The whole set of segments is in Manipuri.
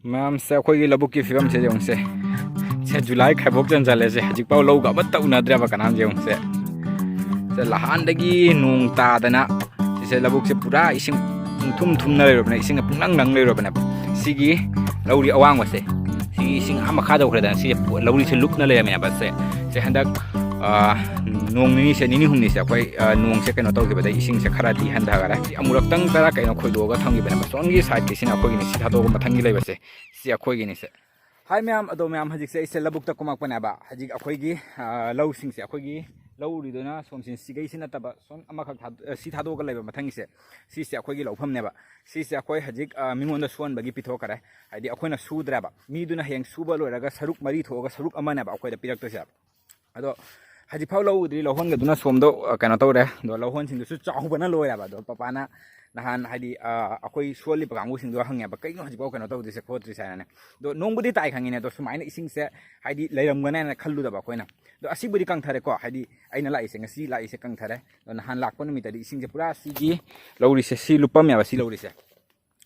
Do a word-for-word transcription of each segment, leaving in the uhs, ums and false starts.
ꯃꯌꯥꯝꯁꯦ, ꯑꯩꯈꯣꯏꯒꯤ ꯂꯧꯕꯨꯛꯀꯤ ꯐꯤꯕꯝꯁꯦ ꯌꯦꯡꯉꯨꯁꯦ꯫ ꯁꯦ, ꯖꯨꯂꯥꯏ ꯈꯥꯏꯕꯣꯛ ꯆꯟꯁꯜꯂꯦꯁꯦ, ꯍꯧꯖꯤꯛꯐꯥꯎ ꯂꯧꯒ ꯑꯃꯠꯇ ꯎꯅꯗ꯭ꯔꯦꯕ ꯀꯅꯥꯝꯁꯦ꯫ ꯌꯦꯡꯉꯨꯁꯦ, ꯁꯦ, ꯂꯍꯥꯟꯗꯒꯤ ꯅꯣꯡ ꯇꯥꯗꯅ ꯁꯤꯁꯦ ꯂꯧꯕꯨꯛꯁꯦ ꯄꯨꯔꯥ ꯏꯁꯤꯡ ꯄꯨꯡꯊꯨꯝ ꯊꯨꯝꯅ ꯂꯩꯔꯕꯅꯦ, ꯏꯁꯤꯡꯅ ꯄꯨꯡꯅꯪ ꯅꯪ ꯂꯩꯔꯕꯅꯦꯕ꯫ ꯁꯤꯒꯤ ꯂꯧꯔꯤ ꯑꯋꯥꯡꯕꯁꯦ, ꯁꯤꯒꯤ ꯏꯁꯤꯡ ꯑꯥ ꯃꯈꯥ ꯌꯧꯈ꯭ꯔꯦꯗꯅ, ꯁꯤ ꯂꯧꯔꯤꯁꯦ ꯂꯨꯞꯅ ꯂꯩꯔꯝꯃꯤꯅꯦꯕ꯫ ꯁꯦ, ꯁꯦ ꯍꯟꯗꯛ, ꯑꯥ, ꯅꯣꯡ ꯅꯤꯅꯤꯁꯦ, ꯅꯤꯅꯤ ꯍꯨꯝꯅꯤꯁꯦ ꯑꯩꯈꯣꯏ, ꯑꯥ, ꯅꯣꯡꯁꯦ ꯀꯩꯅꯣ ꯇꯧꯈꯤꯕꯗꯩ ꯏꯁꯤꯡꯁꯦ ꯈꯔꯗꯤ ꯍꯟꯊꯈꯔꯦ꯫ ꯁꯤ ꯑꯃꯨꯔꯛꯇꯪ ꯇꯔꯥ ꯀꯩꯅꯣ ꯈꯣꯏꯗꯣꯛꯑꯒ ꯊꯝꯈꯤꯕꯅꯦꯕ꯫ ꯁꯣꯝꯒꯤ ꯁꯥꯏꯠꯀꯤꯁꯤꯅ ꯑꯩꯈꯣꯏꯒꯤꯅꯤ, ꯁꯤ ꯊꯥꯗꯣꯛꯑꯒ ꯃꯊꯪꯒꯤ ꯂꯩꯕꯁꯦ, ꯁꯤ ꯑꯩꯈꯣꯏꯒꯤꯅꯤꯁꯦ꯫ ꯍꯥꯏ ꯃꯌꯥꯝ, ꯑꯗꯣ ꯃꯌꯥꯝ, ꯍꯧꯖꯤꯛꯁꯦ ꯑꯩꯁꯦ ꯂꯧꯕꯨꯛꯇ ꯀꯨꯝꯃꯛꯄꯅꯦꯕ꯫ ꯍꯧꯖꯤꯛ ꯑꯩꯈꯣꯏꯒꯤ, ꯑ, ꯂꯧꯁꯤꯡꯁꯦ, ꯑꯩꯈꯣꯏꯒꯤ ꯂꯧ ꯎꯔꯤꯗꯨꯅ ꯁꯣꯝꯁꯤꯅ ꯁꯤꯒꯩꯁꯤ ꯅꯠꯇꯕ, ꯁꯣꯝ ꯑꯃꯈꯛ ꯊꯥ-, ꯑ, ꯁꯤ ꯊꯥꯗꯣꯛꯑꯒ ꯂꯩꯕ ꯃꯊꯪꯒꯤꯁꯦ, ꯁꯤꯁꯦ ꯑꯩꯈꯣꯏꯒꯤ ꯂꯧꯐꯝꯅꯦꯕ꯫ ꯁꯤꯁꯦ ꯑꯩꯈꯣꯏ ꯍꯧꯖꯤꯛ, ꯑ, ꯃꯤꯉꯣꯟꯗ ꯁꯨꯍꯟꯕꯒꯤ ꯄꯤꯊꯣꯛꯈꯔꯦ꯫ ꯍꯥꯏꯗꯤ ꯑꯩꯈꯣꯏꯅ ꯁꯨꯗ꯭ꯔꯦꯕ꯫ ꯃꯤꯗꯨꯅ ꯍꯌꯦꯡ ꯁꯨꯕ ꯂꯣꯏꯔꯒ ꯁꯔꯨꯛ ꯃꯔꯤ ꯊꯣꯛꯑꯒ ꯁꯔꯨꯛ ꯑꯃꯅꯦꯕ ꯑꯩꯈꯣꯏꯗ ꯄꯤꯔꯛꯇꯣꯏꯁꯦ꯫ ꯑꯗꯣ ꯍꯧꯖꯤꯛꯐꯥꯎ ꯂꯧ ꯎꯗ꯭ꯔꯤ, ꯂꯧꯍꯣꯟꯒꯗꯨꯅ ꯁꯣꯝꯗ, ꯑ, ꯀꯩꯅꯣ ꯇꯧꯔꯦ꯫ ꯑꯗꯣ ꯂꯧꯍꯣꯟꯁꯤꯡꯗꯨꯁꯨ ꯆꯥꯎꯕꯅ ꯂꯣꯏꯔꯦꯕ꯫ ꯑꯗꯣ ꯄꯄꯥꯅ ꯅꯍꯥꯟ ꯍꯥꯏꯗꯤ, ꯑ, ꯑꯩꯈꯣꯏ ꯁꯣꯜꯂꯤꯕ ꯀꯥꯡꯕꯨꯁꯤꯡꯗꯣ ꯍꯪꯉꯦꯕ, "ꯀꯩꯅꯣ ꯍꯧꯖꯤꯛꯐꯥꯎ ꯀꯩꯅꯣ ꯇꯧꯗ꯭ꯔꯤꯁꯦ ꯈꯣꯠꯇ꯭ꯔꯤꯁꯦ?" ꯍꯥꯏꯅꯅꯦ꯫ ꯑꯗꯣ ꯅꯣꯡꯕꯨꯗꯤ ꯇꯥꯏ ꯈꯪꯉꯤꯅꯦ, ꯑꯗꯣ ꯁꯨꯃꯥꯏꯅ ꯏꯁꯤꯡꯁꯦ ꯍꯥꯏꯗꯤ ꯂꯩꯔꯝꯒꯅꯦꯅ ꯈꯜꯂꯨꯗꯕ ꯑꯩꯈꯣꯏꯅ꯫ ꯑꯗꯣ ꯑꯁꯤꯕꯨꯗꯤ ꯀꯪꯊꯔꯦꯀꯣ, ꯍꯥꯏꯗꯤ ꯑꯩꯅ ꯂꯥꯛꯏꯁꯦ, ꯉꯁꯤ ꯂꯥꯛꯏꯁꯦ ꯀꯪꯊꯔꯦ꯫ ꯑꯗꯣ ꯅꯍꯥꯟ ꯂꯥꯛꯄ ꯅꯨꯃꯤꯠꯇꯗꯤ ꯏꯁꯤꯡꯁꯦ ꯄꯨꯔꯥ ꯁꯤꯒꯤ ꯂꯧꯔꯤꯁꯦ, ꯁꯤ ꯂꯨꯞꯄꯝꯃꯦꯕ, ꯁꯤ ꯂꯧꯔꯤꯁꯦ꯫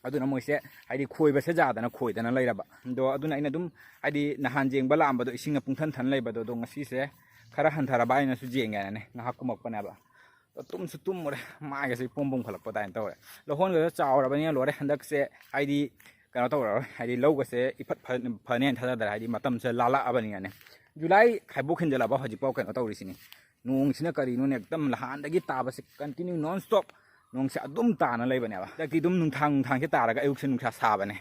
ꯑꯗꯨꯅ ꯃꯣꯏꯁꯦ ꯍꯥꯏꯗꯤ ꯈꯣꯏꯕꯁꯦ ꯌꯥꯗꯅ ꯈꯣꯏꯗꯅ ꯂꯩꯔꯕ꯫ ꯑꯗꯣ ꯑꯗꯨꯅ ꯑꯩꯅ ꯑꯗꯨꯝ ꯍꯥꯏꯗꯤ ꯅꯍꯥꯟ ꯌꯦꯡꯕ ꯂꯥꯛꯑꯝꯕꯗꯣ ꯏꯁꯤꯡꯅ ꯄꯨꯡꯊꯟ ꯊꯟ ꯂꯩꯕꯗꯣ, ꯑꯗꯣ ꯉꯁꯤꯁꯦ ꯈꯔ ꯍꯟꯊꯔꯕ ꯍꯥꯏꯅꯁꯨ ꯌꯦꯡꯒꯦꯅꯅꯦ ꯉꯥꯏꯍꯥꯛ ꯀꯨꯝꯃꯛꯄꯅꯦꯕ꯫ ꯑꯗꯣ ꯇꯨꯝꯁꯨ ꯇꯨꯝꯃꯨꯔꯦ, ꯃꯥꯏꯒꯁꯦ ꯏꯄꯣꯝ ꯄꯣꯝꯈꯠꯂꯛꯄ ꯑꯗꯨꯃꯥꯏꯅ ꯇꯧꯔꯦ꯫ ꯂꯧꯍꯣꯟꯒꯁꯦ ꯆꯥꯎꯔꯕꯅꯤꯅ ꯂꯣꯏꯔꯦ ꯍꯟꯗꯛꯁꯦ, ꯍꯥꯏꯗꯤ ꯀꯩꯅꯣ ꯇꯧꯔꯔꯣꯏ, ꯍꯥꯏꯗꯤ ꯂꯧꯒꯁꯦ ꯏꯐꯠ ꯐ-, ꯐꯅꯦꯅ ꯊꯥꯖꯗꯔꯦ, ꯍꯥꯏꯗꯤ ꯃꯇꯝꯁꯦ ꯂꯥꯜꯂꯛꯑꯕꯅꯤꯅꯅꯦ꯫ ꯖꯨꯂꯥꯏ ꯈꯥꯏꯕꯣꯛ ꯍꯦꯟꯖꯜꯂꯛꯑꯕ ꯍꯧꯖꯤꯛꯐꯥꯎ ꯀꯩꯅꯣ ꯇꯧꯔꯤꯁꯤꯅꯤ꯫ ꯅꯣꯡꯁꯤꯅ ꯀꯔꯤꯅꯣꯅꯦ, ꯑꯦꯛꯗꯝ ꯅꯍꯥꯟꯗꯒꯤ ꯇꯥꯕꯁꯦ continue non stop ꯅꯣꯡꯁꯦ ꯑꯗꯨꯝ ꯇꯥꯅ ꯂꯩꯕꯅꯦꯕ꯫ ꯍꯟꯗꯛꯇꯤ ꯑꯗꯨꯝ ꯅꯨꯡꯊꯥꯡ, ꯅꯨꯡꯊꯥꯡꯁꯦ ꯇꯥꯔꯒ ꯑꯌꯨꯛꯁꯦ ꯅꯨꯡꯁꯥ ꯁꯥꯕꯅꯦ꯫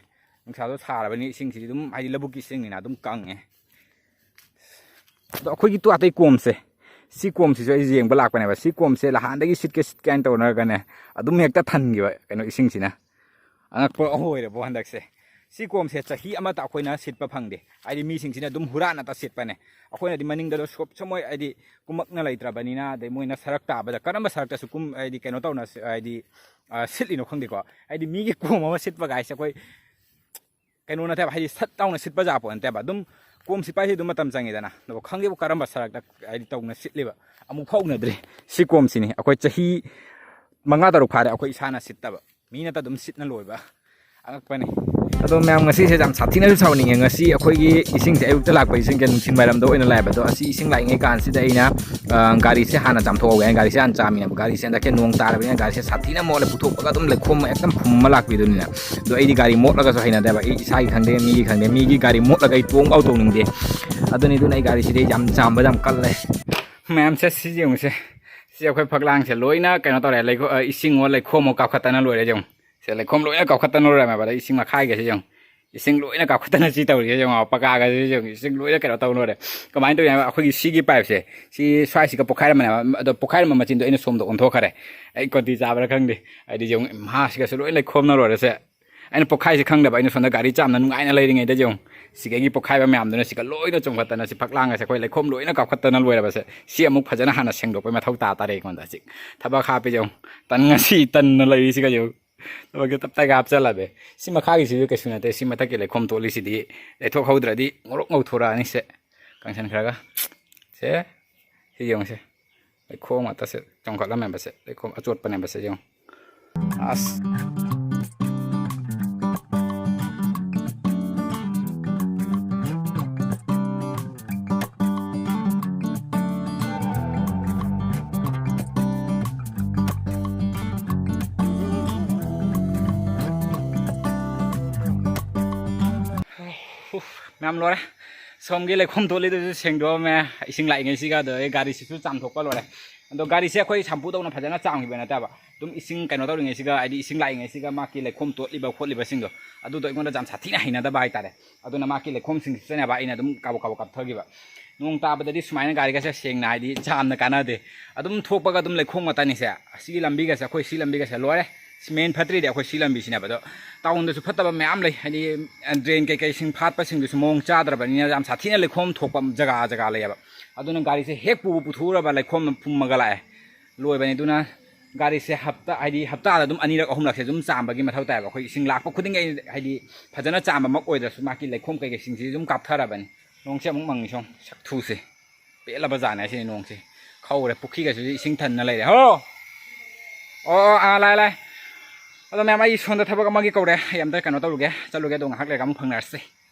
ꯅꯨꯡꯁꯥꯗꯣ ꯁꯥꯔꯕꯅꯤꯅ ꯏꯁꯤꯡꯁꯤꯗꯤ ꯑꯗꯨꯝ ꯍꯥꯏꯗꯤ ꯂꯧꯕꯨꯛꯀꯤ ꯏꯁꯤꯡꯅꯤꯅ ꯑꯗꯨꯝ ꯀꯪꯉꯦ꯫ ꯑꯗꯣ ꯑꯩꯈꯣꯏꯒꯤ ꯇꯨ ꯑꯇꯩ ꯀꯣꯝꯁꯦ, ꯁꯤ ꯀꯣꯝꯁꯤꯁꯨ ꯑꯩ ꯌꯦꯡꯕ ꯂꯥꯛꯄꯅꯦꯕ꯫ ꯁꯤ ꯀꯣꯝꯁꯦ ꯅꯍꯥꯟꯗꯒꯤ ꯁꯤꯠꯀꯦ ꯁꯤꯠꯀꯦ ꯍꯥꯏꯅ ꯇꯧꯅꯔꯒꯅꯦ, ꯑꯗꯨꯝ ꯍꯦꯛꯇ ꯊꯟꯈꯤꯕ ꯀꯩꯅꯣ ꯏꯁꯤꯡꯁꯤꯅ꯫ ꯑꯉꯛꯄ ꯑꯣꯏꯔꯕꯣ ꯍꯟꯗꯛꯁꯦ꯫ ꯁꯤ ꯀꯣꯝꯁꯦ ꯆꯍꯤ ꯑꯃꯇ ꯑꯩꯈꯣꯏꯅ ꯁꯤꯠꯄ ꯐꯪꯗꯦ꯫ ꯍꯥꯏꯗꯤ ꯃꯤꯁꯤꯡꯁꯤꯅ ꯑꯗꯨꯝ ꯍꯨꯔꯥꯟꯅꯇ ꯁꯤꯠꯄꯅꯦ꯫ ꯑꯩꯈꯣꯏꯅꯗꯤ ꯃꯅꯤꯡꯗ ꯁꯣꯞ ꯁꯨꯝ ꯃꯣꯏ ꯍꯥꯏꯗꯤ ꯀꯨꯝꯃꯛꯅ ꯂꯩꯇ꯭ꯔꯕꯅꯤꯅ, ꯑꯗꯩ ꯃꯣꯏꯅ ꯁꯔꯛ ꯇꯥꯕꯗ ꯀꯔꯝꯕ ꯁꯔꯛꯇꯁꯨ ꯀꯨꯝ-, ꯍꯥꯏꯗꯤ ꯀꯩꯅꯣ ꯇꯧꯅ ꯁꯤ-, ꯍꯥꯏꯗꯤ, ꯑ, ꯁꯤꯠꯂꯤꯅꯣ ꯈꯪꯗꯦꯀꯣ꯫ ꯍꯥꯏꯗꯤ ꯃꯤꯒꯤ ꯀꯣꯝ ꯑꯃ ꯁꯤꯠꯄ ꯀꯥꯏꯁꯦ ꯑꯩꯈꯣꯏ ꯀꯩꯅꯣ ꯅꯠꯇꯦꯕ, ꯍꯥꯏꯗꯤ ꯁꯠ ꯂꯥꯎꯅ ꯁꯤꯠꯄ ꯌꯥꯄꯣꯠ ꯅꯠꯇꯦꯕ꯫ ꯑꯗꯨꯝ ꯀꯣꯝ ꯁꯤꯠꯄ ꯍꯥꯏꯁꯦ ꯑꯗꯨꯝ ꯃꯇꯝ ꯆꯪꯉꯤꯗꯅ꯫ ꯑꯗꯨꯒ ꯈꯪꯗꯦꯕꯨ ꯀꯔꯝꯕ ꯁꯔꯛꯇ ꯍꯥꯏꯗꯤ ꯇꯧꯅ ꯁꯤꯠꯂꯤꯕ, ꯑꯃꯨꯛ ꯐꯥꯎ ꯎꯅꯗ꯭ꯔꯤ꯫ ꯁꯤ ꯀꯣꯝꯁꯤꯅꯤ ꯑꯩꯈꯣꯏ ꯆꯍꯤ ꯃꯉꯥ ꯇꯔꯨꯛ ꯐꯥꯔꯦ ꯑꯩꯈꯣꯏ ꯏꯁꯥꯅ ꯁꯤꯠꯇꯕ, ꯃꯤꯅꯇ ꯑꯗꯨꯝ ꯁꯤꯠꯅ ꯂꯣꯏꯕ꯫ ꯑꯉꯛꯄꯅꯤ꯫ ꯑꯗꯣ ꯃꯌꯥꯝ, ꯉꯁꯤꯁꯦ ꯌꯥꯝ ꯁꯥꯊꯤꯅꯁꯨ ꯁꯥꯎꯅꯤꯡꯉꯦ꯫ ꯉꯁꯤ ꯑꯩꯈꯣꯏꯒꯤ ꯏꯁꯤꯡꯁꯦ ꯑꯌꯨꯛꯇ ꯂꯥꯛꯄ ꯏꯁꯤꯡꯁꯦ ꯅꯨꯡꯊꯤꯜ ꯋꯥꯏꯔꯝꯗ ꯑꯣꯏꯅ ꯂꯥꯛꯑꯦꯕ꯫ ꯑꯗꯣ ꯑꯁꯤ ꯏꯁꯤꯡ ꯂꯥꯛꯏꯉꯩ ꯀꯥꯟꯁꯤꯗ ꯑꯩꯅ, ꯑ, ꯒꯥꯔꯤꯁꯦ ꯍꯥꯟꯅ ꯆꯥꯝꯊꯣꯛꯍꯧꯒꯦ ꯍꯥꯏꯅ ꯒꯥꯔꯤꯁꯦ ꯍꯥꯟꯅ ꯆꯥꯝꯃꯤꯅꯦꯕ꯫ ꯒꯥꯔꯤꯁꯦ ꯍꯟꯗꯛꯁꯦ ꯅꯣꯡ ꯇꯥꯔꯕꯅꯤꯅ ꯒꯥꯔꯤꯁꯦ ꯁꯥꯊꯤꯅ ꯃꯣꯠꯂꯦ, ꯄꯨꯊꯣꯛꯄꯒ ꯑꯗꯨꯝ ꯂꯩꯈꯣꯝ ꯍꯦꯛꯇ ꯐꯨꯝꯃ ꯂꯥꯛꯄꯤꯗꯨꯅꯤꯅ꯫ ꯑꯗꯣ ꯑꯩꯗꯤ ꯒꯥꯔꯤ ꯃꯣꯠꯂꯒꯁꯨ ꯍꯩꯅꯗꯦꯕ꯫ ꯑꯩ ꯏꯁꯥꯒꯤ ꯈꯪꯗꯦ, ꯃꯤꯒꯤ ꯈꯪꯗꯦ, ꯃꯤꯒꯤ ꯒꯥꯔꯤ ꯃꯣꯠꯂꯒ ꯑꯩ ꯇꯣꯡ ꯐꯥꯎ ꯇꯣꯡꯅꯤꯡꯗꯦ꯫ ꯑꯗꯨꯅꯤ, ꯑꯗꯨꯅ ꯑꯩ ꯒꯥꯔꯤꯁꯤꯗꯤ ꯌꯥꯝ ꯆꯥꯝꯕꯗ ꯌꯥꯝ ꯀꯜꯂꯦ꯫ ꯃꯌꯥꯝꯁꯦ ꯁꯤ ꯌꯦꯡꯉꯨꯁꯦ꯫ ꯁꯤ ꯑꯩꯈꯣꯏ ꯐꯛꯂꯥꯡꯁꯦ ꯂꯣꯏꯅ ꯀꯩꯅꯣ ꯇꯧꯔꯦ, ꯂꯩꯈꯣ-, ꯑ, ꯏꯁꯤꯡꯉꯣ ꯂꯩꯈꯣꯝꯃꯣ ꯀꯥꯞꯈꯠꯇꯅ ꯂꯣꯏꯔꯦ ꯌꯦꯡꯉꯨ꯫ ꯁꯦ, ꯂꯩꯈꯣꯝ ꯂꯣꯏꯅ ꯀꯥꯞꯈꯠꯇꯅ ꯂꯣꯏꯔꯝꯃꯦꯕ꯫ ꯑꯗ ꯏꯁꯤꯡ ꯃꯈꯥꯏꯒꯁꯦ ꯌꯦꯡꯉꯨ, ꯏꯁꯤꯡ ꯂꯣꯏꯅ ꯀꯥꯞꯈꯠꯇꯅ ꯁꯤ ꯇꯧꯔꯤꯁꯦ ꯌꯦꯡꯉꯣ, ꯄꯀꯥꯒꯁꯦ ꯌꯦꯡꯉꯨ, ꯏꯁꯤꯡ ꯂꯣꯏꯅ ꯀꯩꯅꯣ ꯇꯧ ꯂꯣꯏꯔꯦ꯫ ꯀꯃꯥꯏꯅ ꯇꯧꯔꯤꯅꯣ ꯍꯥꯏꯕ, ꯑꯩꯈꯣꯏꯒꯤ ꯁꯤꯒꯤ ꯄꯥꯏꯞꯁꯦ, ꯁꯤ ꯁ꯭ꯋꯥꯏꯁꯤꯒ ꯄꯣꯛꯈꯥꯏꯔꯝꯕꯅꯦꯕ꯫ ꯑꯗꯣ ꯄꯣꯛꯈꯥꯏꯔꯝꯕ ꯃꯆꯤꯟꯗꯣ ꯑꯩꯅ ꯁꯣꯝꯗ ꯑꯣꯟꯊꯣꯛꯈꯔꯦ꯫ ꯑꯩ ꯀꯣꯟꯇꯤ ꯆꯥꯕ꯭ꯔꯥ ꯈꯪꯗꯦ꯫ ꯍꯥꯏꯗꯤ ꯌꯦꯡꯉꯨ, ꯃꯍꯥꯁꯤꯒꯁꯨ ꯂꯣꯏ ꯂꯩꯈꯣꯝꯅ ꯂꯣꯏꯔꯦꯁꯦ꯫ ꯑꯩꯅ ꯄꯣꯛꯈꯥꯏꯁꯦ ꯈꯪꯗꯕ, ꯑꯩꯅ ꯁꯣꯝꯗ ꯒꯥꯔꯤ ꯆꯥꯝꯅ ꯅꯨꯡꯉꯥꯏꯅ ꯂꯩꯔꯤꯉꯩꯗ ꯌꯦꯡꯉꯨ, ꯁꯤꯒꯒꯤ ꯄꯣꯛꯈꯥꯏꯕ ꯃꯌꯥꯝꯗꯨꯅ ꯁꯤꯒ ꯂꯣꯏꯅ ꯆꯣꯡꯈꯠꯇꯅ ꯁꯤ ꯐꯛꯂꯥꯡꯒꯁꯦ ꯑꯩꯈꯣꯏ ꯂꯩꯈꯣꯝ ꯂꯣꯏꯅ ꯀꯥꯞꯈꯠꯇꯅ ꯂꯣꯏꯔꯕꯁꯦ꯫ ꯁꯤ ꯑꯃꯨꯛ ꯐꯖꯅ ꯍꯥꯟꯅ ꯁꯦꯡꯗꯣꯛꯄꯩ ꯃꯊꯧ ꯇꯥ ꯇꯥꯔꯦ ꯑꯩꯉꯣꯟꯗ꯫ ꯍꯧꯖꯤꯛ ꯊꯕꯛ ꯍꯥꯞꯄꯤ ꯌꯦꯡꯉꯨ, ꯇꯟ, ꯉꯁꯤ ꯇꯟꯅ ꯂꯩꯔꯤꯁꯤꯒ ꯌꯦꯡꯉꯨ꯫ ꯊꯕꯛꯁꯦ ꯇꯞ ꯇꯥꯏꯒ ꯍꯥꯞꯆꯜꯂꯕꯅꯦ꯫ ꯁꯤ ꯃꯈꯥꯒꯤꯁꯤꯁꯨ ꯀꯩꯁꯨ ꯅꯠꯇꯦ, ꯁꯤ ꯃꯊꯛꯀꯤ ꯂꯩꯈꯣꯝ ꯇꯣꯠꯂꯤꯁꯤꯗꯤ ꯂꯩꯊꯣꯛꯍꯧꯗ꯭ꯔꯗꯤ ꯉꯧꯔꯣꯛ ꯉꯧꯊꯣꯔꯛꯑꯅꯤ꯫ ꯁꯦ, ꯀꯪꯁꯟꯈ꯭ꯔꯒ꯫ ꯁꯦ, ꯁꯤ ꯌꯦꯡꯉꯨꯁꯦ, ꯂꯩꯈꯣꯝ ꯉꯥꯛꯇ ꯁꯦ ꯆꯣꯡꯈꯠꯂꯝꯃꯦꯕꯁꯦ, ꯂꯩꯈꯣꯝ ꯑꯆꯣꯠꯄꯅꯦꯕꯁꯦ ꯌꯦꯡꯉꯨ꯫ ꯑꯁ꯫ ꯃꯌꯥꯝ ꯂꯣꯏꯔꯦ꯫ ꯁꯣꯝꯒꯤ ꯂꯩꯈꯣꯝ ꯇꯣꯠꯂꯤꯗꯨꯁꯨ ꯁꯦꯡꯗꯣꯛꯑꯝꯃꯦ꯫ ꯏꯁꯤꯡ ꯂꯥꯛꯏꯉꯩꯁꯤꯒ ꯑꯗꯣ ꯑꯩ ꯒꯥꯔꯤꯁꯤꯁꯨ ꯆꯥꯝꯊꯣꯛꯄ ꯂꯣꯏꯔꯦ꯫ ꯑꯗꯣ ꯒꯥꯔꯤꯁꯦ ꯑꯩꯈꯣꯏ ꯁꯝꯄꯨ ꯇꯧꯅ ꯐꯖꯅ ꯆꯥꯝꯈꯤꯕ ꯅꯠꯇꯦꯕ꯫ ꯑꯗꯨꯝ ꯏꯁꯤꯡ ꯀꯩꯅꯣ ꯇꯧꯔꯤꯉꯩꯁꯤꯒ, ꯍꯥꯏꯗꯤ ꯏꯁꯤꯡ ꯂꯥꯛꯏꯉꯩꯁꯤꯒ ꯃꯥꯒꯤ ꯂꯩꯈꯣꯝ ꯇꯣꯠꯂꯤꯕ ꯈꯣꯠꯂꯤꯕꯁꯤꯡꯗꯣ, ꯑꯗꯨꯗꯣ ꯑꯩꯉꯣꯟꯗ ꯌꯥꯝ ꯁꯥꯊꯤꯅ ꯍꯩꯅꯗꯕ ꯍꯥꯏꯇꯥꯔꯦ꯫ ꯑꯗꯨꯅ ꯃꯥꯒꯤ ꯂꯩꯈꯣꯝꯁꯤꯡꯁꯤꯗꯅꯦꯕ ꯑꯩꯅ ꯑꯗꯨꯝ ꯀꯥꯕꯛ ꯀꯥꯕꯛ ꯀꯥꯞꯊꯈꯤꯕ꯫ ꯅꯣꯡ ꯇꯥꯕꯗꯗꯤ ꯁꯨꯃꯥꯏꯅ ꯒꯥꯔꯤꯒꯁꯦ ꯁꯦꯡꯅ ꯍꯥꯏꯗꯤ ꯆꯥꯝꯅ ꯀꯥꯟꯅꯗꯦ꯫ ꯑꯗꯨꯝ ꯊꯣꯛꯄꯒ ꯑꯗꯨꯝ ꯂꯩꯈꯣꯝ ꯉꯥꯛꯇꯅꯤꯁꯦ꯫ ꯑꯁꯤꯒꯤ ꯂꯝꯕꯤꯒꯁꯦ, ꯑꯩꯈꯣꯏ ꯁꯤ ꯂꯝꯕꯤꯒꯁꯦ ꯂꯣꯏꯔꯦ꯫ ꯁꯤ ꯃꯦꯟ ꯐꯠꯇ꯭ꯔꯤꯗꯤ ꯑꯩꯈꯣꯏ ꯁꯤ ꯂꯝꯕꯤꯁꯤꯅꯦꯕ꯫ ꯑꯗꯣ ꯇꯥꯎꯟꯗꯁꯨ ꯐꯠꯇꯕ ꯃꯌꯥꯝ ꯂꯩ, ꯍꯥꯏꯗꯤ ꯗ꯭ꯔꯦꯟ ꯀꯩꯀꯩꯁꯤꯡ ꯐꯥꯠꯄꯁꯤꯡꯗꯨꯁꯨ ꯃꯑꯣꯡ ꯆꯥꯗ꯭ꯔꯕꯅꯤꯅ ꯌꯥꯝ ꯁꯥꯊꯤꯅ ꯂꯩꯈꯣꯝ ꯊꯣꯛꯄ ꯖꯒꯥ ꯖꯒꯥ ꯂꯩꯌꯦꯕ꯫ ꯑꯗꯨꯅ ꯒꯥꯔꯤꯁꯦ ꯍꯦꯛ ꯄꯨꯕ ꯄꯨꯊꯣꯛꯎꯔꯕ ꯂꯩꯈꯣꯝꯅ ꯐꯨꯝꯃꯒ ꯂꯥꯛꯑꯦ꯫ ꯂꯣꯏꯕꯅꯤ꯫ ꯑꯗꯨꯅ ꯒꯥꯔꯤꯁꯦ ꯍꯞꯇꯥ, ꯍꯥꯏꯗꯤ ꯍꯞꯇꯥꯗ ꯑꯗꯨꯝ ꯑꯅꯤꯔꯛ ꯑꯍꯨꯝꯂꯛꯁꯦ ꯑꯗꯨꯝ ꯆꯥꯝꯕꯒꯤ ꯃꯊꯧ ꯇꯥꯏꯌꯦꯕ꯫ ꯑꯩꯈꯣꯏ ꯏꯁꯤꯡ ꯂꯥꯛꯄ ꯈꯨꯗꯤꯡꯒꯤ ꯑꯩ, ꯍꯥꯏꯗꯤ ꯐꯖꯅ ꯆꯥꯝꯕꯃꯛ ꯑꯣꯏꯗ꯭ꯔꯁꯨ ꯃꯥꯒꯤ ꯂꯩꯈꯣꯝ ꯀꯩꯀꯩꯁꯤꯡꯁꯤ ꯑꯗꯨꯝ ꯀꯥꯞꯊꯔꯕꯅꯤ꯫ ꯅꯣꯡꯁꯦ ꯑꯃꯨꯛ ꯃꯪꯉꯤ ꯁꯣꯝ ꯁꯛꯊꯨꯁꯦ꯫ ꯄꯦꯜꯂꯕ ꯖꯥꯠꯅꯦ ꯑꯁꯤꯅꯤ ꯅꯣꯡꯁꯦ꯫ ꯈꯧꯔꯦ, ꯄꯨꯈ꯭ꯔꯤꯒꯁꯤꯁꯨ ꯏꯁꯤꯡ ꯊꯟꯅ ꯂꯩꯔꯦ꯫ ꯍꯣ! ꯑꯣ, ꯑꯣ, ꯑꯥ, ꯂꯥꯏ, ꯂꯥꯏ꯫ ꯑꯗꯣ ꯃꯌꯥꯝ, ꯑꯩ ꯁꯣꯝꯗ ꯊꯕꯛ ꯑꯃꯒꯤ ꯀꯧꯔꯦ, ꯑꯩ ꯑꯝꯇ ꯀꯩꯅꯣ ꯇꯧꯔꯨꯒꯦ, ꯆꯠꯂꯨꯒꯦ꯫ ꯑꯗꯣ ꯉꯥꯏꯍꯥꯛ ꯂꯩꯔꯒ ꯑꯃꯨꯛ ꯐꯪꯅꯔꯁꯦ꯫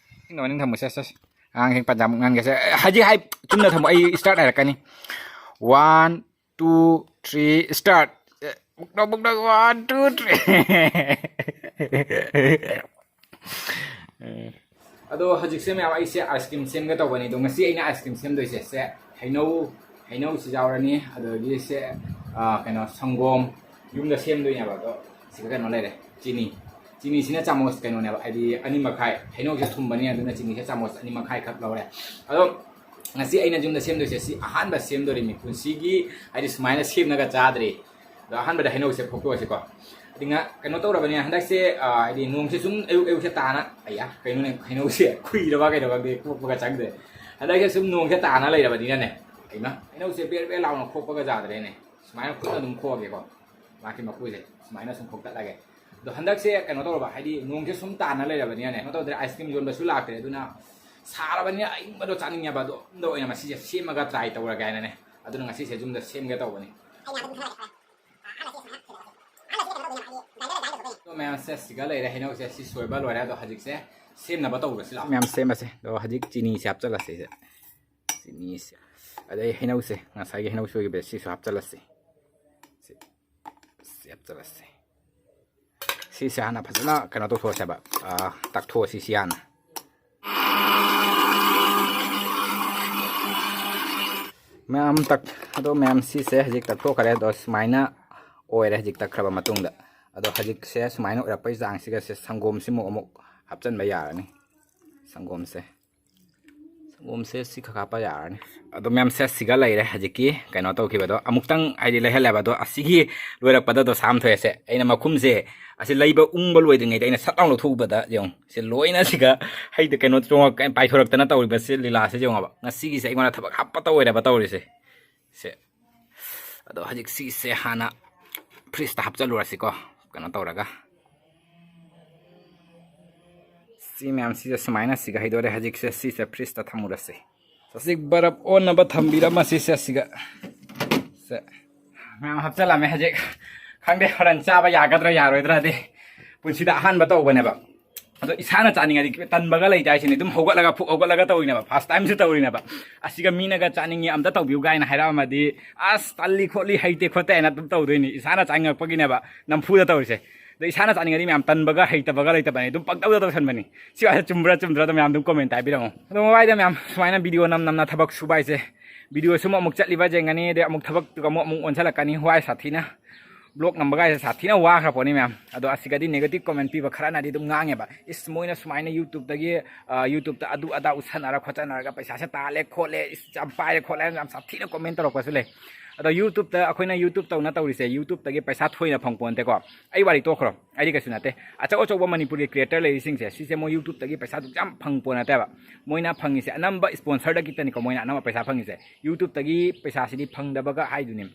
ꯅꯤꯡꯊꯝꯃꯨꯁꯦ, ꯁꯦ, ꯁꯦ꯫ ꯑꯉꯥꯡꯁꯤꯡ ꯄꯟꯖꯥ ꯑꯃꯨꯛ ꯉꯥꯟꯒꯦꯁꯦ꯫ ꯍꯧꯖꯤꯛ ꯍꯥꯏ, ꯆꯨꯝꯅ ꯊꯝꯃꯣ, ꯑꯩ ꯏꯁꯇꯥꯔꯠ ꯍꯥꯏꯔꯛꯀꯅꯤ꯫ One, two, three, start. ꯕꯨꯛꯅ, ꯕꯨꯛꯅ, one, two, three꯫ ꯑꯗꯣ ꯍꯧꯖꯤꯛꯁꯦ ꯃꯌꯥꯝ, ꯑꯩꯁꯦ ꯑꯥꯏꯁ ꯀ꯭ꯔꯤꯝ ꯁꯦꯝꯒꯦ ꯇꯧꯕꯅꯤ꯫ ꯑꯗꯣ ꯉꯁꯤ ꯑꯩꯅ ꯑꯥꯏꯁ ꯀ꯭ꯔꯤꯝ ꯁꯦꯝꯗꯣꯏꯁꯦ, ꯁꯦ, ꯍꯩꯅꯧ, ꯍꯩꯅꯧꯁꯤ ꯌꯥꯎꯔꯅꯤ꯫ ꯑꯗꯒꯤ ꯁꯦ, ꯑꯥ, ꯀꯩꯅꯣ, ꯁꯪꯒꯣꯝ ꯌꯨꯝꯗ ꯁꯦꯝꯗꯣꯏꯅꯦꯕ꯫ ꯑꯗꯣ ꯁꯤꯒ ꯀꯩꯅꯣ ꯂꯩꯔꯦ, ꯆꯤꯅꯤ꯫ ꯆꯤꯅꯤꯁꯤꯅ ꯆꯥꯃꯁ ꯀꯩꯅꯣꯅꯦꯕ, ꯍꯥꯏꯗꯤ ꯑꯅꯤ ꯃꯈꯥꯏ, ꯍꯩꯅꯧꯁꯦ ꯊꯨꯝꯕꯅꯤ, ꯑꯗꯨꯅ ꯆꯤꯅꯤꯁꯦ ꯆꯥꯃꯁ ꯑꯅꯤ ꯃꯈꯥꯏ ꯈꯛ ꯂꯧꯔꯦ꯫ ꯑꯗꯣ ꯉꯁꯤ ꯑꯩꯅ ꯌꯨꯝꯗ ꯁꯦꯝꯗꯣꯏꯁꯦ, ꯁꯤ ꯑꯍꯥꯟꯕ ꯁꯦꯝꯗꯣꯔꯤꯅꯤ ꯄꯨꯟꯁꯤꯒꯤ, ꯍꯥꯏꯗꯤ ꯁꯨꯃꯥꯏꯅ ꯁꯦꯝꯅꯒ ꯆꯥꯗ꯭ꯔꯤ꯫ ꯑꯗꯣ ꯑꯍꯥꯟꯕꯗ ꯍꯩꯅꯧꯁꯦ ꯈꯣꯛꯇꯣꯛꯑꯁꯤꯀꯣ꯫ ꯑꯗꯤ ꯉ-, ꯀꯩꯅꯣ ꯇꯧꯔꯕꯅꯤꯅ ꯍꯟꯗꯛꯁꯦ, ꯑ, ꯍꯥꯏꯗꯤ ꯅꯣꯡꯁꯦ ꯁꯨꯝ ꯑꯌꯨꯛ ꯑꯌꯨꯛꯁꯦ ꯇꯥꯅ, ꯑꯌꯥ, ꯀꯩꯅꯣꯅꯦ, ꯍꯩꯅꯧꯁꯦ ꯈꯨꯏꯔꯕ ꯀꯩꯅꯣ ꯈꯪꯗꯦ, ꯈꯣꯛꯄꯒ ꯆꯪꯗ꯭ꯔꯦ꯫ ꯍꯟꯗꯛꯁꯦ ꯁꯨꯝ ꯅꯣꯡꯁꯦ ꯇꯥꯅ ꯂꯩꯔꯕꯅꯤꯅꯅꯦ, ꯀꯩꯅꯣ, ꯍꯩꯅꯧꯁꯦ ꯕꯦꯔ ꯕꯦꯔ ꯂꯥꯎꯅ ꯈꯣꯛꯄꯒ ꯌꯥꯗ꯭ꯔꯦꯅꯦ꯫ ꯁꯨꯃꯥꯏꯅ ꯈꯨꯠꯅ ꯑꯗꯨꯝ ꯈꯣꯛꯑꯒꯦꯀꯣ꯫ ꯃꯥꯒꯤ ꯃꯀꯨꯁꯦ ꯁꯨꯃꯥꯏꯅ ꯁꯨꯝ ꯈꯣꯛꯇꯠꯂꯒꯦ꯫ ꯑꯗꯣ ꯍꯟꯗꯛꯁꯦ ꯀꯩꯅꯣ ꯇꯧꯔꯕ, ꯍꯥꯏꯗꯤ ꯅꯣꯡꯁꯦ ꯁꯨꯝ ꯇꯥꯅ ꯂꯩꯔꯕꯅꯤꯅꯅꯦ, ꯀꯩꯅꯣ ꯇꯧꯗ꯭ꯔꯦ, ꯑꯥꯏꯁ ꯀ꯭ꯔꯤꯝ ꯌꯣꯟꯕꯁꯨ ꯂꯥꯛꯇ꯭ꯔꯦ꯫ ꯑꯗꯨꯅ ꯁꯥꯔꯕꯅꯤꯅ ꯑꯏꯪꯕꯗꯣ ꯆꯥꯅꯤꯡꯉꯦꯕ꯫ ꯑꯗꯣ ꯑꯗꯣꯝꯗ ꯑꯣꯏꯅ ꯉꯁꯤꯁꯦ ꯁꯦꯝꯃꯒ ꯇ꯭ꯔꯥꯏ ꯇꯧꯔꯒꯦ ꯍꯥꯏꯅꯅꯦ꯫ ꯑꯗꯨꯅ ꯉꯁꯤꯁꯦ ꯌꯨꯝꯗ ꯁꯦꯝꯒꯦ ꯇꯧꯕꯅꯤ꯫ ꯑꯗꯣ ꯃꯌꯥꯝꯁꯦ ꯁꯤꯒ ꯂꯩꯔꯦ, ꯍꯩꯅꯧꯁꯦ ꯁꯤ ꯁꯣꯏꯕ ꯂꯣꯏꯔꯦ꯫ ꯑꯗꯣ ꯍꯧꯖꯤꯛꯁꯦ ꯁꯦꯝꯅꯕ ꯇꯧꯔꯁꯤ ꯂꯥꯛꯑꯣ꯫ ꯃꯌꯥꯝ ꯁꯦꯝꯃꯁꯦ꯫ ꯑꯗꯣ ꯍꯧꯖꯤꯛ ꯆꯤꯅꯤꯁꯦ ꯍꯥꯞꯆꯤꯜꯂꯁꯦ ꯁꯤꯗ꯫ ꯆꯤꯅꯤꯁꯦ꯫ ꯑꯗꯩ ꯍꯩꯅꯧꯁꯦ, ꯉꯁꯥꯏꯒꯤ ꯍꯩꯅꯧ ꯁꯣꯏꯈꯤꯕꯁꯦ ꯁꯤꯁꯨ ꯍꯥꯞꯆꯤꯜꯂꯁꯤ꯫ ꯁꯤ, ꯁꯤ ꯍꯥꯞꯆꯤꯜꯂꯁꯤ꯫ ꯁꯤꯁꯦ ꯍꯥꯟꯅ ꯐꯖꯅ ꯀꯩꯅꯣ ꯇꯧꯊꯣꯛꯑꯁꯦꯕ, ꯑꯥ, ꯇꯛꯊꯣꯛꯑꯁꯤ ꯁꯤ ꯍꯥꯟꯅ꯫ ꯃꯌꯥꯝ ꯇꯛ-, ꯑꯗꯣ ꯃꯌꯥꯝ ꯁꯤꯁꯦ ꯍꯧꯖꯤꯛ ꯇꯛꯊꯣꯛꯈ꯭ꯔꯦ꯫ ꯑꯗꯣ ꯁꯨꯃꯥꯏꯅ ꯑꯣꯏꯔꯦ ꯍꯧꯖꯤꯛ ꯇꯛꯈ꯭ꯔꯕ ꯃꯇꯨꯡꯗ꯫ ꯑꯗꯣ ꯍꯧꯖꯤꯛꯁꯦ ꯁꯨꯃꯥꯏꯅ ꯑꯣꯏꯔꯛꯄꯒꯤ ꯆꯥꯡꯁꯤꯒ ꯁꯦ ꯁꯪꯒꯣꯝꯁꯤꯃꯨꯛ ꯑꯃꯨꯛ ꯍꯥꯞꯆꯤꯟꯕ ꯌꯥꯔꯅꯤ꯫ ꯁꯪꯒꯣꯝꯁꯦ, ꯁꯪꯒꯣꯝꯁꯦ ꯁꯤ ꯈꯛ ꯍꯥꯞꯄ ꯌꯥꯔꯅꯤ꯫ ꯑꯗꯣ ꯃꯌꯥꯝꯁꯦ ꯁꯤꯒ ꯂꯩꯔꯦ ꯍꯧꯖꯤꯛꯀꯤ ꯀꯩꯅꯣ ꯇꯧꯈꯤꯕꯗꯣ꯫ ꯑꯃꯨꯛꯇꯪ ꯍꯥꯏꯗꯤ ꯂꯩꯍꯜꯂꯦꯕ꯫ ꯑꯗꯣ ꯑꯁꯤꯒꯤ ꯂꯣꯏꯔꯛꯄꯗ ꯗꯣꯁꯥ ꯑꯃ ꯊꯣꯛꯑꯦꯁꯦ꯫ ꯑꯩꯅ ꯃꯈꯨꯝꯁꯦ ꯑꯁꯤ ꯂꯩꯕ ꯎꯪꯕ ꯂꯣꯏꯗ꯭ꯔꯤꯉꯩꯗ ꯑꯩꯅ ꯁꯠ ꯂꯥꯎ ꯂꯧꯊꯣꯛꯎꯕꯗ ꯌꯦꯡꯉꯨ꯫ ꯁꯤ ꯂꯣꯏꯅ ꯁꯤꯒ ꯍꯩꯗ ꯀꯩꯅꯣ ꯆꯣꯡꯉꯛ-, ꯄꯥꯏꯊꯣꯔꯛꯇꯅ ꯇꯧꯔꯤꯕꯁꯤ ꯂꯤꯂꯥꯁꯦ ꯌꯦꯡꯉꯣꯕ꯫ ꯉꯁꯤꯒꯤꯁꯦ ꯑꯩꯉꯣꯟꯗ ꯊꯕꯛ ꯍꯥꯞꯄ ꯇꯧꯔꯦꯕ ꯇꯧꯔꯤꯁꯦ꯫ ꯁꯦ꯫ ꯑꯗꯣ ꯍꯧꯖꯤꯛ ꯁꯤꯁꯦ ꯍꯥꯟꯅ ꯐ꯭ꯔꯤꯖꯇ ꯍꯥꯞꯆꯜꯂꯨꯔꯁꯤꯀꯣ꯫ ꯀꯩꯅꯣ ꯇꯧꯔꯒ꯫ ꯁꯤ ꯃꯌꯥꯝꯁꯤꯗ ꯁꯨꯃꯥꯏꯅ ꯁꯤꯒ ꯍꯩꯗꯣꯔꯦ꯫ ꯍꯧꯖꯤꯛꯁꯦ ꯁꯤꯁꯦ ꯐ꯭ꯔꯤꯖꯇ ꯊꯝꯃꯨꯔꯁꯤ꯫ ꯍꯧꯖꯤꯛ ꯕꯔꯞ ꯑꯣꯟꯅꯕ ꯊꯝꯕꯤꯔꯝꯃꯁꯤ ꯁꯦ ꯁꯤꯒ꯫ ꯁꯦ꯫ ꯃꯌꯥꯝ ꯍꯥꯞꯆꯜꯂꯝꯃꯦ ꯍꯧꯖꯤꯛ꯫ ꯈꯪꯗꯦ, ꯍꯣꯔꯦꯟ ꯆꯥꯕ ꯌꯥꯒꯗ꯭ꯔꯥ ꯌꯥꯔꯣꯏꯗ꯭ꯔꯗꯤ꯫ ꯄꯨꯟꯁꯤꯗ ꯑꯍꯥꯟꯕ ꯇꯧꯕꯅꯦꯕ꯫ ꯑꯗꯣ ꯏꯁꯥꯅ ꯆꯥꯅꯤꯡꯉꯗꯤ ꯇꯟꯕꯒ ꯂꯩꯇꯦ ꯍꯥꯏꯁꯤꯅꯤ꯫ ꯑꯗꯨꯝ ꯍꯧꯒꯠꯂꯒ ꯐꯨꯛ ꯍꯧꯒꯠꯂꯒ ꯇꯧꯔꯤꯅꯦꯕ, ꯐꯥꯔꯁ ꯇꯥꯏꯝꯁꯨ ꯇꯧꯔꯤꯅꯦꯕ꯫ ꯑꯁꯤꯒ ꯃꯤꯅꯒ ꯆꯥꯅꯤꯡꯉꯤ ꯑꯝꯇ ꯇꯧꯕꯤꯌꯨ ꯀꯥꯏꯅ ꯍꯥꯏꯔꯛꯑꯝꯃꯗꯤ, ꯑꯁ, ꯇꯜꯂꯤ ꯈꯣꯠꯂꯤ ꯍꯩꯇꯦ ꯈꯣꯠꯇꯦ ꯍꯥꯏꯅ ꯑꯗꯨꯝ ꯇꯧꯗꯣꯏꯅꯤ꯫ ꯏꯁꯥꯅ ꯆꯥꯅꯤꯡꯉꯛꯄꯒꯤꯅꯦꯕ ꯅꯝꯐꯨꯗ ꯇꯧꯔꯤꯁꯦ꯫ ꯑꯗꯣ ꯏꯁꯥꯅ ꯆꯥꯅꯤꯡꯉꯗꯤ ꯃꯌꯥꯝ ꯇꯟꯕꯒ ꯍꯩꯇꯕꯒ ꯂꯩꯇꯕꯅꯤ, ꯑꯗꯨꯝ ꯄꯪꯇꯧꯗ ꯇꯧꯁꯟꯕꯅꯤ꯫ ꯁꯤ ꯋꯥꯁꯦ ꯆꯨꯝꯕ꯭ꯔꯥ ꯆꯨꯝꯗ꯭ꯔꯥ ꯑꯗꯣ ꯃꯌꯥꯝ ꯑꯗꯨꯝ ꯀꯣꯃꯦꯟ ꯍꯥꯏꯕꯤꯔꯝꯃꯣ꯫ ꯑꯗꯣ ꯃꯋꯥꯏꯗ ꯃꯌꯥꯝ ꯁꯨꯃꯥꯏꯅ ꯚꯤꯗꯤꯑꯣ ꯅꯝ ꯅꯝꯅ ꯊꯕꯛ ꯁꯨꯕ ꯍꯥꯏꯁꯦ, ꯚꯤꯗꯤꯑꯣ ꯁꯨꯝ ꯑꯃꯨꯛ ꯆꯠꯂꯤꯕ ꯌꯦꯡꯒꯅꯤ, ꯑꯗꯩ ꯑꯃꯨꯛ ꯊꯕꯛꯇꯨꯒ ꯑꯃꯨꯛ ꯑꯃꯨꯛ ꯑꯣꯟꯁꯤꯜꯂꯛꯀꯅꯤ꯫ ꯋꯥꯏ ꯁꯥꯊꯤꯅ ꯕ꯭ꯂꯣꯛ ꯅꯝꯕꯒꯥꯏꯁꯦ ꯁꯥꯊꯤꯅ ꯋꯥꯈ꯭ꯔ ꯄꯣꯠꯅꯤ ꯃꯌꯥꯝ꯫ ꯑꯗꯣ ꯑꯁꯤꯒꯗꯤ ꯅꯦꯒꯦꯇꯤꯚ ꯀꯣꯃꯦꯟ ꯄꯤꯕ ꯈꯔꯅꯗꯤ ꯑꯗꯨꯝ ꯉꯥꯡꯉꯦꯕ, "ꯏꯁ, ꯃꯣꯏꯅ ꯁꯨꯃꯥꯏꯅ ꯌꯨꯇ꯭ꯌꯨꯕꯇꯒꯤ, ꯑ, ꯌꯨꯇ꯭ꯌꯨꯕꯇ ꯑꯗꯨ ꯑꯗꯥ ꯎꯠꯁꯟꯅꯔ ꯈꯣꯠꯆꯟꯅꯔꯒ ꯄꯩꯁꯥꯁꯦ ꯇꯥꯜꯂꯦ ꯈꯣꯠꯂꯦ, ꯏꯁ, ꯌꯥꯝ ꯄꯥꯏꯔꯦ ꯈꯣꯠꯂꯦ" ꯍꯥꯏꯅ ꯌꯥꯝ ꯁꯥꯊꯤꯅ ꯀꯣꯃꯦꯟ ꯇꯧꯔꯛꯄꯁꯨ ꯂꯩ꯫ ꯑꯗꯣ ꯌꯨꯇ꯭ꯌꯨꯕꯇ, ꯑꯩꯈꯣꯏꯅ ꯌꯨꯇ꯭ꯌꯨꯕ ꯇꯧꯅ ꯇꯧꯔꯤꯁꯦ, ꯌꯨꯇ꯭ꯌꯨꯕꯇꯒꯤ ꯄꯩꯁꯥ ꯊꯣꯏꯅ ꯐꯪ ꯄꯣꯟꯇꯦꯀꯣ꯫ ꯑꯩ ꯋꯥꯔꯤ ꯇꯣꯛꯈ꯭ꯔꯣ, ꯑꯩꯗꯤ ꯀꯩꯁꯨ ꯅꯠꯇꯦ꯫ ꯑꯆꯧ ꯑꯆꯧꯕ ꯃꯅꯤꯄꯨꯔꯒꯤ ꯀ꯭ꯔꯤꯌꯦꯇꯔ ꯂꯩꯔꯤꯁꯤꯡꯁꯦ, ꯁꯤꯁꯦ ꯃꯣꯏ ꯌꯨꯇ꯭ꯌꯨꯕꯇꯒꯤ ꯄꯩꯁꯥ ꯑꯗꯨꯛ ꯌꯥꯝ ꯐꯪ ꯄꯣꯠ ꯅꯠꯇꯦꯕ꯫ ꯃꯣꯏꯅ ꯐꯪꯉꯤꯁꯦ ꯑꯅꯝꯕ ꯁ꯭ꯄꯣꯟꯁꯔꯗꯒꯤꯇꯅꯤꯀꯣ ꯃꯣꯏꯅ ꯑꯅꯝꯕ ꯄꯩꯁꯥ ꯐꯪꯉꯤꯁꯦ꯫ ꯌꯨꯇ꯭ꯌꯨꯕꯇꯒꯤ ꯄꯩꯁꯥꯁꯤꯗꯤ ꯐꯪꯗꯕꯒ ꯍꯥꯏꯗꯨꯅꯤ꯫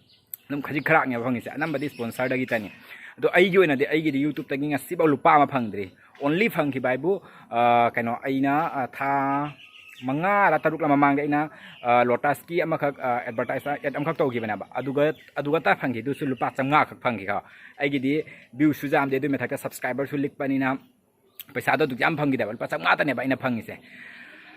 ꯑꯗꯨꯝ ꯈꯖꯤꯛ ꯈꯔꯥꯛꯅꯦꯕ ꯐꯪꯉꯤꯁꯦ, ꯑꯅꯝꯕꯗꯤ ꯁ꯭ꯄꯣꯟꯁꯔꯗꯒꯤ ꯆꯪꯉꯤ꯫ ꯑꯗꯣ ꯑꯩꯒꯤ ꯑꯣꯏꯅꯗꯤ, ꯑꯩꯒꯤꯗꯤ ꯌꯨꯇ꯭ꯌꯨꯕꯇꯒꯤ ꯉꯁꯤꯐꯥꯎ ꯂꯨꯄꯥ ꯑꯃ ꯐꯪꯗ꯭ꯔꯤ꯫ ꯑꯣꯟꯂꯤ ꯐꯪꯈꯤꯕ ꯍꯥꯏꯕꯨ, ꯑ, ꯀꯩꯅꯣ, ꯑꯩꯅ, ꯑ, ꯊꯥ ꯃꯉꯥꯔ ꯇꯔꯨꯛꯂ ꯃꯃꯥꯡꯗ ꯑꯩꯅ, ꯑ, ꯂꯣꯇꯁꯀꯤ ꯑꯃꯈꯛ, ꯑ, ꯑꯦꯗꯚꯔꯇꯥꯏꯁ, ꯑꯦꯗ ꯑꯃꯈꯛ ꯇꯧꯈꯤꯕꯅꯦꯕ꯫ ꯑꯗꯨꯒ, ꯑꯗꯨꯒ ꯇ ꯐꯪꯈꯤ, ꯑꯗꯨꯁꯨ ꯂꯨꯄꯥ ꯆꯥꯝꯃꯉꯥ ꯈꯛ ꯐꯪꯈꯤꯀꯣ꯫ ꯑꯩꯒꯤꯗꯤ ꯚ꯭ꯌꯨꯁꯨ ꯌꯥꯝꯗꯦ, ꯑꯗꯨꯒꯤ ꯃꯊꯛꯇ ꯁꯕꯁꯀ꯭ꯔꯥꯏꯕꯔꯁꯨ ꯂꯤꯛꯄꯅꯤꯅ ꯄꯩꯁꯥꯗꯣ ꯑꯗꯨꯛ ꯌꯥꯝ ꯐꯪꯈꯤꯗꯦꯕ, ꯂꯨꯄꯥ ꯆꯥꯝꯃꯉꯥꯇꯅꯦꯕ ꯑꯩꯅ ꯐꯪꯉꯤꯁꯦ꯫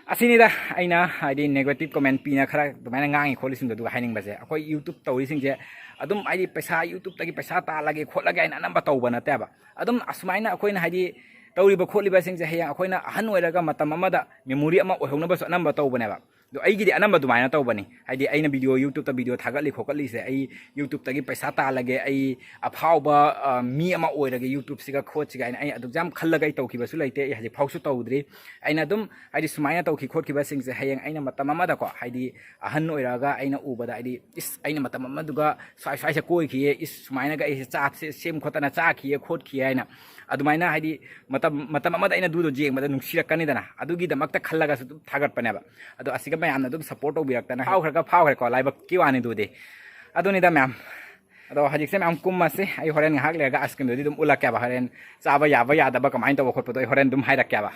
ꯑꯁꯤꯅꯤꯗ ꯑꯩꯅ, ꯍꯥꯏꯗꯤ, ꯅꯦꯒꯦꯇꯤꯚ ꯀꯣꯃꯦꯟ ꯄꯤꯅ ꯈꯔ ꯑꯗꯨꯃꯥꯏꯅ ꯉꯥꯡꯉꯤ ꯈꯣꯠꯂꯤꯁꯤꯡꯗꯣ, ꯑꯗꯨꯒ ꯍꯥꯏꯅꯤꯡꯕꯁꯦ, ꯑꯩꯈꯣꯏ ꯌꯨꯇ꯭ꯌꯨꯕ ꯇꯧꯔꯤꯁꯤꯡꯁꯦ ꯑꯗꯨꯝ, ꯍꯥꯏꯗꯤ, ꯄꯩꯁꯥ, ꯌꯨꯇ꯭ꯌꯨꯕꯇꯒꯤ ꯄꯩꯁꯥ ꯇꯥꯜꯂꯒꯦ ꯈꯣꯠꯂꯒꯦ ꯍꯥꯏꯅ ꯑꯅꯝꯕ ꯇꯧꯕ ꯅꯠꯇꯦꯕ꯫ ꯑꯗꯨꯝ ꯑꯁꯨꯃꯥꯏꯅ ꯑꯩꯈꯣꯏꯅ, ꯍꯥꯏꯗꯤ, ꯇꯧꯔꯤꯕ ꯈꯣꯠꯂꯤꯕꯁꯤꯡꯁꯦ ꯍꯌꯦꯡ ꯑꯩꯈꯣꯏꯅ ꯑꯍꯟ ꯑꯣꯏꯔꯒ ꯃꯇꯝ ꯑꯃꯗ ꯃꯦꯃꯣꯔꯤ ꯑꯃ ꯑꯣꯏꯍꯧꯅꯕꯁꯨ ꯑꯅꯝꯕ ꯇꯧꯕꯅꯦꯕ꯫ ꯑꯗꯣ ꯑꯩꯒꯤꯗꯤ ꯑꯅꯝꯕ ꯑꯗꯨꯃꯥꯏꯅ ꯇꯧꯕꯅꯤ꯫ ꯍꯥꯏꯗꯤ, ꯑꯩꯅ ꯚꯤꯗꯤꯑꯣ, ꯌꯨꯇ꯭ꯌꯨꯕꯇ ꯚꯤꯗꯤꯑꯣ ꯊꯥꯒꯠꯂꯤ ꯈꯣꯠꯀꯠꯂꯤꯁꯦ, ꯑꯩ ꯌꯨꯇ꯭ꯌꯨꯕꯇꯒꯤ ꯄꯩꯁꯥ ꯇꯥꯜꯂꯒꯦ, ꯑꯩ ꯑꯐꯥꯎꯕ, ꯑ, ꯃꯤ ꯑꯃ ꯑꯣꯏꯔꯒꯦ ꯌꯨꯇ꯭ꯌꯨꯕꯁꯤꯒ ꯈꯣꯠꯁꯤꯒ ꯍꯥꯏꯅ ꯑꯩ ꯑꯗꯨꯛ ꯌꯥꯝ ꯈꯜꯂꯒ ꯑꯩ ꯇꯧꯈꯤꯕꯁꯨ ꯂꯩꯇꯦ, ꯑꯩ ꯍꯧꯖꯤꯛ ꯐꯥꯎꯁꯨ ꯇꯧꯗ꯭ꯔꯤ꯫ ꯑꯩꯅ ꯑꯗꯨꯝ, ꯍꯥꯏꯗꯤ, ꯁꯨꯃꯥꯏꯅ ꯇꯧꯈꯤ ꯈꯣꯠꯈꯤꯕꯁꯤꯡꯁꯦ ꯍꯌꯦꯡ ꯑꯩꯅ ꯃꯇꯝ ꯑꯃꯗꯀꯣ, ꯍꯥꯏꯗꯤ, ꯑꯍꯟ ꯑꯣꯏꯔꯛꯑꯒ ꯑꯩꯅ ꯎꯕꯗ, ꯍꯥꯏꯗꯤ, "ꯏꯁ, ꯑꯩꯅ ꯃꯇꯝ ꯑꯃꯗꯨꯒ ꯁ꯭ꯋꯥꯏ ꯁ꯭ꯋꯥꯏꯁꯦ ꯀꯣꯏꯈꯤꯌꯦ, ꯏꯁ, ꯁꯨꯃꯥꯏꯅꯒ ꯑꯩꯁꯦ ꯆꯥꯛꯁꯦ ꯁꯦꯝ ꯈꯣꯠꯇꯅ ꯆꯥꯈꯤꯌꯦ ꯈꯣꯠꯈꯤꯌꯦ" ꯍꯥꯏꯅ꯫ ꯑꯗꯨꯃꯥꯏꯅ, ꯍꯥꯏꯗꯤ, ꯃꯇꯝ, ꯃꯇꯝ ꯑꯃꯗ ꯑꯩꯅ ꯑꯗꯨꯗꯣ ꯌꯦꯡꯕꯗ ꯅꯨꯡꯁꯤꯔꯛꯀꯅꯤꯗꯅ, ꯑꯗꯨꯒꯤꯗꯃꯛꯇ ꯈꯜꯂꯒꯁꯨ ꯑꯗꯨꯝ ꯊꯥꯒꯠꯄꯅꯦꯕ꯫ ꯑꯗꯣ ꯑꯁꯤꯒ ꯃꯌꯥꯝꯅ ꯑꯗꯨꯝ ꯁꯞꯄꯣꯔꯠ ꯇꯧꯕꯤꯔꯛꯇꯅ ꯍꯔꯥꯎꯈ꯭ꯔꯒ ꯐꯥꯎꯈ꯭ꯔꯦꯀꯣ, ꯂꯥꯏꯕꯛꯀꯤ ꯋꯥꯅꯤꯗꯨꯗꯤ꯫ ꯑꯗꯨꯅꯤꯗ ꯃꯌꯥꯝ꯫ ꯑꯗꯣ ꯍꯧꯖꯤꯛꯁꯦ ꯃꯌꯥꯝ ꯀꯨꯝꯃꯁꯤ, ꯑꯩ ꯍꯣꯔꯦꯟ ꯉꯥꯏꯍꯥꯛ ꯂꯩꯔꯒ ꯑꯥꯏꯁ ꯀ꯭ꯔꯤꯝꯗꯨꯗꯤ ꯑꯗꯨꯝ ꯎꯠꯂꯛꯀꯦꯕ, ꯍꯣꯔꯦꯟ ꯆꯥꯕ ꯌꯥꯕ ꯌꯥꯗꯕ ꯀꯃꯥꯏꯅ ꯇꯧꯕ ꯈꯣꯠꯄꯗꯣ ꯑꯩ ꯍꯣꯔꯦꯟ ꯑꯗꯨꯝ ꯍꯥꯏꯔꯛꯀꯦꯕ꯫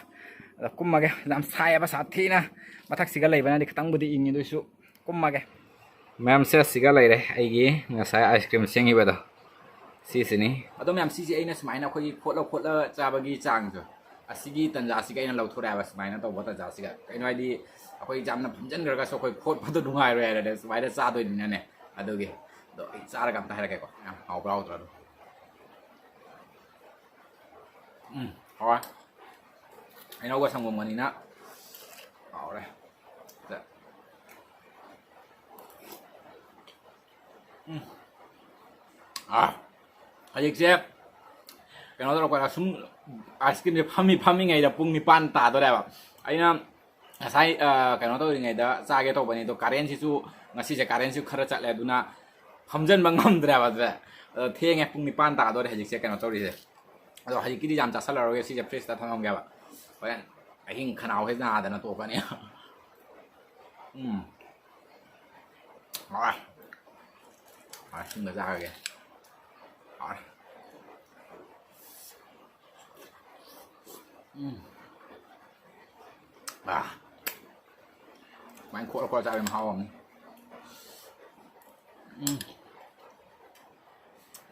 ꯑꯗꯣ ꯀꯨꯝꯃꯒꯦ, ꯌꯥꯝ ꯁꯥꯏꯌꯦꯕ, ꯁꯥꯊꯤꯅ꯫ ꯃꯊꯛꯁꯤꯒ ꯂꯩꯕꯅꯗꯤ ꯈꯤꯇꯪꯕꯨꯗꯤ ꯏꯪꯉꯤ, ꯑꯗꯨꯏꯁꯨ ꯀꯨꯝꯃꯒꯦ꯫ ꯃꯌꯥꯝꯁꯦ ꯑꯁꯤꯒ ꯂꯩꯔꯦ, ꯑꯩꯒꯤ ꯉꯁꯥꯏ ꯑꯥꯏꯁ ꯀ꯭ꯔꯤꯝ ꯁꯦꯝꯈꯤꯕꯗꯣ꯫ ꯁꯤꯁꯤꯅꯤ꯫ ꯑꯗꯣ ꯃꯌꯥꯝ, ꯁꯤꯁꯦ ꯑꯩꯅ ꯁꯨꯃꯥꯏꯅ ꯑꯩꯈꯣꯏꯒꯤ ꯈꯣꯠꯂ ꯈꯣꯠꯂ ꯆꯥꯕꯒꯤ ꯆꯥꯡꯁꯦ, ꯑꯁꯤꯒꯤ ꯇꯟꯖꯥꯁꯤꯒ ꯑꯩꯅ ꯂꯧꯊꯣꯔꯛꯑꯦꯕ, ꯁꯨꯃꯥꯏꯅ ꯇꯧꯕ ꯇꯟꯖꯥꯁꯤꯒ꯫ ꯀꯩꯅꯣ ꯍꯥꯏꯗꯤ, ꯑꯩꯈꯣꯏ ꯌꯥꯝꯅ ꯐꯝꯖꯤꯟꯈ꯭ꯔꯒꯁꯨ ꯑꯩꯈꯣꯏ ꯈꯣꯠꯄꯗꯣ ꯅꯨꯡꯉꯥꯏꯔꯣꯏ ꯍꯥꯏꯔꯗꯤ ꯁꯨꯃꯥꯏꯅ ꯆꯥꯗꯣꯏꯅꯤꯅꯅꯦ꯫ ꯑꯗꯨꯒꯤ ꯑꯗꯣ ꯑꯩ ꯆꯥꯔꯒ ꯑꯝꯇ ꯍꯥꯏꯔꯛꯀꯦꯀꯣ, ꯌꯥꯝ ꯍꯥꯎꯕ꯭ꯔꯥ ꯍꯥꯎꯇ꯭ꯔꯥ ꯑꯗꯣ꯫ ꯎꯝ, ꯍꯥꯎꯔꯦ꯫ ꯍꯩꯅꯧꯒ ꯁꯪꯒꯣꯝꯒꯅꯤꯅ ꯍꯥꯎꯔꯦ꯫ ꯎꯝ꯫ ꯑꯥ꯫ ꯍꯧꯖꯤꯛꯁꯦ ꯀꯩꯅꯣ ꯇꯧꯔꯛꯄꯗ ꯁꯨꯝ ice cream ꯁꯦ ꯐꯝꯃꯤ ꯐꯝꯃꯤꯉꯩꯗ ꯄꯨꯡ ꯅꯤꯄꯥꯟ ꯇꯥꯗꯣꯔꯦꯕ꯫ ꯑꯩꯅ ꯉꯁꯥꯏ, ꯑ, ꯀꯩꯅꯣ ꯇꯧꯔꯤꯉꯩꯗ ꯆꯥꯒꯦ ꯇꯧꯕꯅꯤ, ꯑꯗꯣ current ꯁꯤꯁꯨ, ꯉꯁꯤꯁꯦ current ꯁꯨ ꯈꯔ ꯆꯠꯂꯦ, ꯑꯗꯨꯅ ꯐꯝꯖꯟꯕ ꯉꯝꯗ꯭ꯔꯦꯕ꯫ ꯑꯗꯨꯗ, ꯑꯗꯣ ꯊꯦꯡꯉꯦ, ꯄꯨꯡ ꯅꯤꯄꯥꯟ ꯇꯥꯗꯣꯔꯦ ꯍꯧꯖꯤꯛꯁꯦ ꯀꯩꯅꯣ ꯇꯧꯔꯤꯁꯦ꯫ ꯑꯗꯣ ꯍꯧꯖꯤꯛꯀꯤꯗꯤ ꯌꯥꯝ ꯆꯥꯁꯜꯂꯔꯣꯏꯒꯦ, ꯁꯤꯁꯦ fridge ꯇ ꯊꯝꯃꯝꯒꯦꯕ꯫ ꯍꯣꯔꯦꯟ ꯑꯍꯤꯡ ꯈꯅꯥꯎ ꯍꯦꯛ ꯅꯥꯗꯅ ꯇꯣꯛꯀꯅꯤ꯫ ꯎꯝ꯫ ꯍꯥꯎꯔꯦ꯫ ꯍꯥꯎꯔꯦ, ꯁꯤꯃꯒ ꯆꯥꯔꯒꯦ꯫ ꯍꯥꯎꯔꯦ꯫ ꯎꯝ꯫ ꯑꯥ꯫ ꯁꯨꯃꯥꯏꯅ ꯈꯣꯠꯂ ꯈꯣꯠꯂ ꯆꯥꯕ ꯌꯥꯝ ꯍꯥꯎꯕꯅꯤ꯫ ꯎꯝ꯫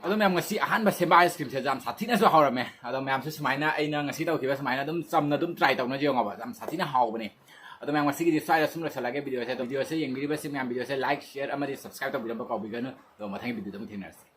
ꯑꯗꯣ ꯃꯌꯥꯝ, ꯉꯁꯤ ꯑꯍꯥꯟꯕ ꯁꯦꯝꯕ ice cream ꯁꯦ ꯌꯥꯝ ꯁꯥꯊꯤꯅꯁꯨ ꯍꯥꯎꯔꯝꯃꯦ꯫ ꯑꯗꯣ ꯃꯌꯥꯝꯁꯨ ꯁꯨꯃꯥꯏꯅ ꯑꯩꯅ ꯉꯁꯤ ꯇꯧꯈꯤꯕ ꯁꯨꯃꯥꯏꯅ ꯑꯗꯨꯝ ꯆꯝꯅ ꯑꯗꯨꯝ try ꯇꯧꯅꯁꯨ ꯌꯦꯡꯉꯣꯕ, ꯌꯥꯝ ꯁꯥꯊꯤꯅ ꯍꯥꯎꯕꯅꯦ꯫ ꯑꯗꯣ ꯃꯌꯥꯝ, ꯉꯁꯤꯒꯤꯗꯤ ꯁ꯭ꯋꯥꯏꯗ ꯁꯨꯝ ꯂꯣꯏꯁꯤꯜꯂꯒꯦ video ꯁꯦ꯫ ꯑꯗꯣ video ꯁꯦ ꯌꯦꯡꯕꯤꯔꯤꯕꯁꯤꯡ ꯃꯌꯥꯝ, video ꯁꯦ like, share ꯑꯃꯗꯤ subscribe ꯇꯧꯕꯤꯔꯝꯕ ꯀꯥꯎꯕꯤꯒꯅꯨ꯫ ꯑꯗꯣ ꯃꯊꯪꯒꯤ video ꯗ ꯑꯃꯨꯛ ꯊꯦꯡꯅꯔꯁꯤ꯫